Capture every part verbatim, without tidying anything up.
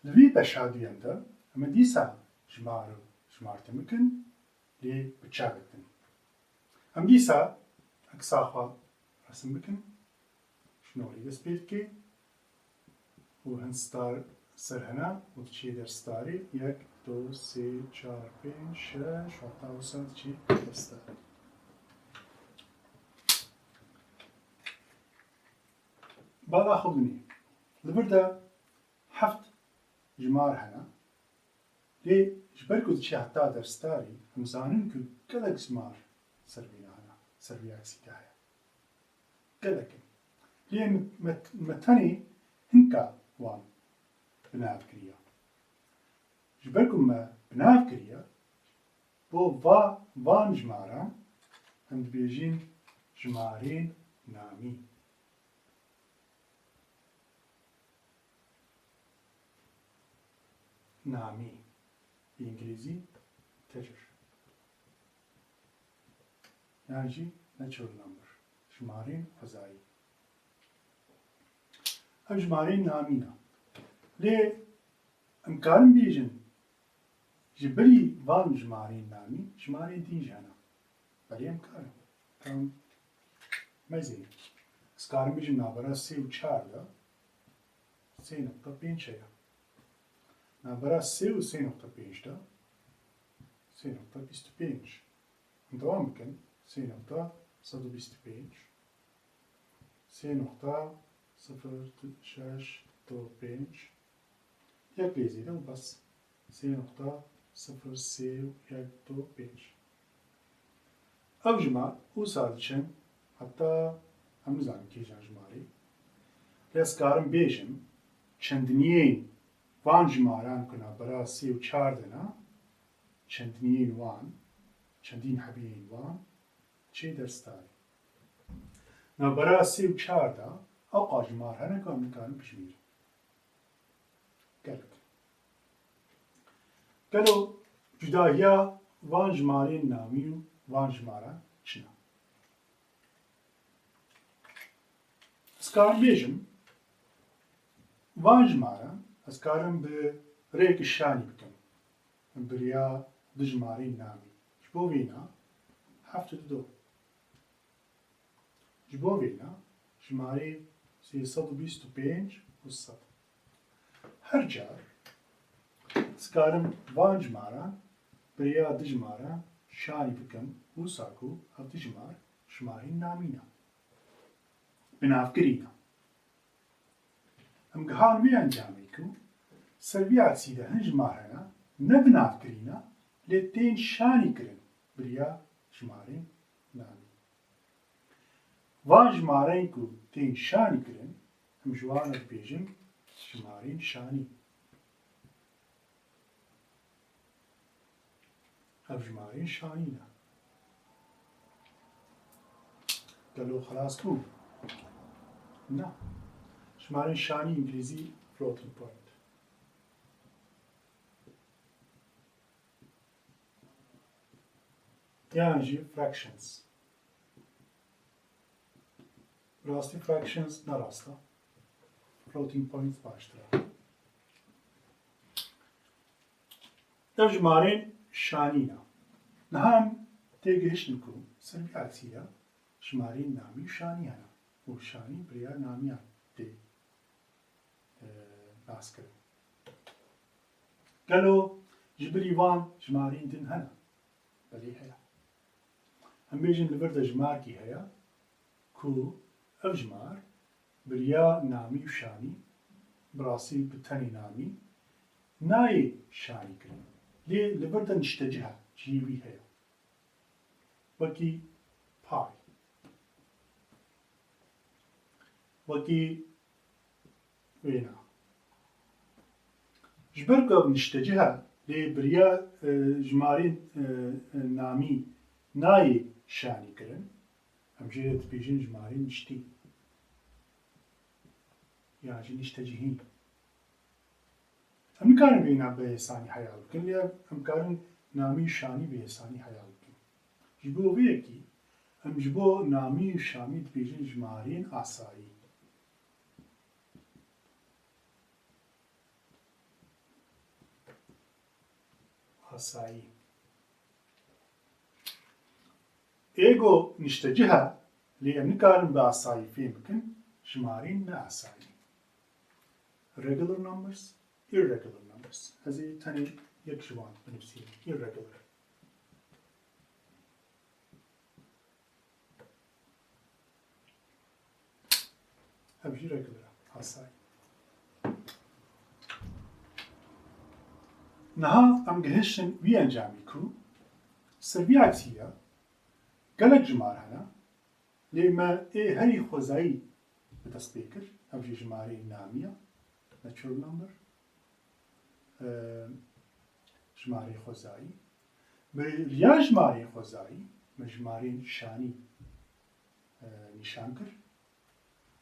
Di vî beşa duyem de em ê dîsa jimar û jimartin bikin, lê bi çavek din. Em dîsa eksa xwe resim bikin. Şnorî dest pê dike û hin star ser hene û diçê der starê. Yek, du, sê, çar, pênc, şeş, heta wisa diçê der starê. Bala xwe binê. Li vir de heft jimar hene. Lê ji ber ku diçe heta der starê, em zanin ku gelek jimar ser vê hene, ser vê eksî de heye. Gelek in. Lê me, me, me tenê hinka wan bi nav kiriye. Ji ber ku me bi nav kiriye, bo va, van jimaran em dibêjin jimarên namî. Namî, bi îngilîzî integer, yan jî natural number, jimarên xwezayî. Ev jimarên namî ne. Lê em karin bêjin, ji bilî van jimarên namî, jimarên din jî hene. Belê em karin. Tam mezin. Ez karim bêjim navbera sê û çar de sê nokta pênc heye. Navbera sê û sê nokta pênc de sê nokta bîst û pênc. Em dewam bikin. Sê nokta sed û bîst û pênc. Sê nokta sifir şeş du pênc. Yek lê zêde û bes. Sê nokta sifir sê û yek du pênc. Ev jimar wisa diçin heta em nizanin kîjan jimarê. Lê ez karim bêjim, çendiniyên van jimaran ku navbera sê û çar de ne, çendiniyên wan, çendîn hebiyên wan, çê der starê. Navbera sê û çar de ewqas jimar hene ku em nikarin bijimêrin. Gelek. Gelo cudahiya van jimarên namî û van jimaran çi ne? Ez karim bêjim, van jimaran ez karim bi rêyeke şanî bikim. Bi riya du jimarên namî. Ji bo vêna heft û du. Ji bo vêna jimarê sê sed û bîst û pênc û sed. Her car ez karim van jimaran bi riya du jimaran şanî bikim, wisa ku ev du jimar jimarên namî ne. Binavkirî ne. Em gihan vê encamê ku ser vî eksî de hin jimar hene, ne binavkirî ne, lê tên şanî kirin bi riya jimarên namî. Van jimareyên ku tên şanî kirin, em ji wan re dibêjin jimarên şanî. Ev jimarên şanî ne. Gelo xelas bû? Na. Jimarên şanî, îngilîzî floating point. Yan jî fractions. Rastî fractions ne rast e. Floating points baştir e. Ev jimarên şanî ne. Niha em têgihiştin ku ser vî eksî de jimarên namî û şanî hene û şanî bi riya namiyan tê, e, naskirin. Gelo ji bilî van jimarên din hene? Belê heye. Em bêjin li vir de jimarkî heye ku ev jimar bi riya namî û şanî, bi rastî bi tenê namî, nayê şanî kirin. Lê li vir de niştecih e, cihê wî heye. Wekî pay. Wekî wêna. Ji ber ku ev niştecih e, lê bi riya, e, jimarên, e, e, namî nayê şanî kirin, em jê re dibêjin jimarên niştî. Yan jî niştecihî. Em nikarin vêna bi hêsanî heyal bikin, lê em karin namî û şanî bi hêsanî heyal bikin. Ji bo vê yekî em ji bo namî û şanî dibêjin jimarên asayî. Asayî. Êgo niştecih e, lê em nikarin bi asayî fêm bikin, jimarên ne asayî. Regular numbers, irregular numbers. Ez ê tenê yek ji wan binivîsînim, irregular. Ev jî regular e, asayî. Niha em gihiştin wî encamî ku ser vî aksî de gelek jimar hene, lê me ê herî xwezayî bi dest pê kir, ev jî jimareyê namî ye, natural number, e, jimareyê xwezayî. Bi riya jimareyê xwezayî me jimareyên şanî, e, nîşan kir.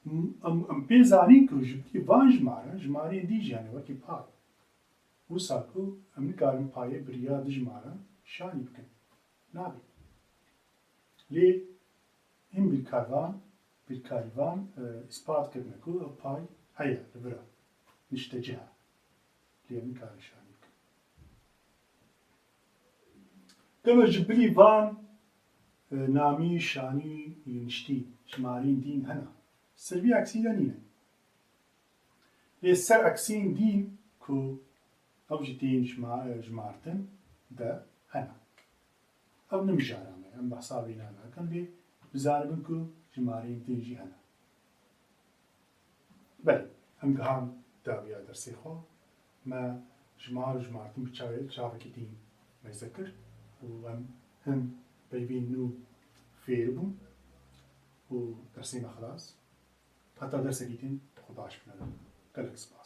Em, em pê zanîn ku ji bilî van jimaran, jimareyên dî jî hene wekî pay. Wisa ku em nikarin payê bi riya du jimaran şanî bikin. Nabe. Lê hin bîrkarvan, bîrkarîvan, e, îspat kirine ku ev pay heye li vir e, niştecih e. Lê em nikarin şanî bikin. Gelo ji bilî van, e, namî, şanî, niştî, jimarên dîn hene? Ser vî aksî de nîne. Lê ser aksên dîn ku ew jî tên jima-, jimartin de hene. Ev ne mijara me, em behsa vêna nakin, lê bizanibin ku jimareyên din jî hene. Belê, em gihan dawiya dersê xwe. Me jimar û jimartin bi çavê-, çavekî din mêze kir û em hin peyvên nû fêr bûn û dersê me xilas. Heta dersekî din xwe baş bimînin. Gelek spas.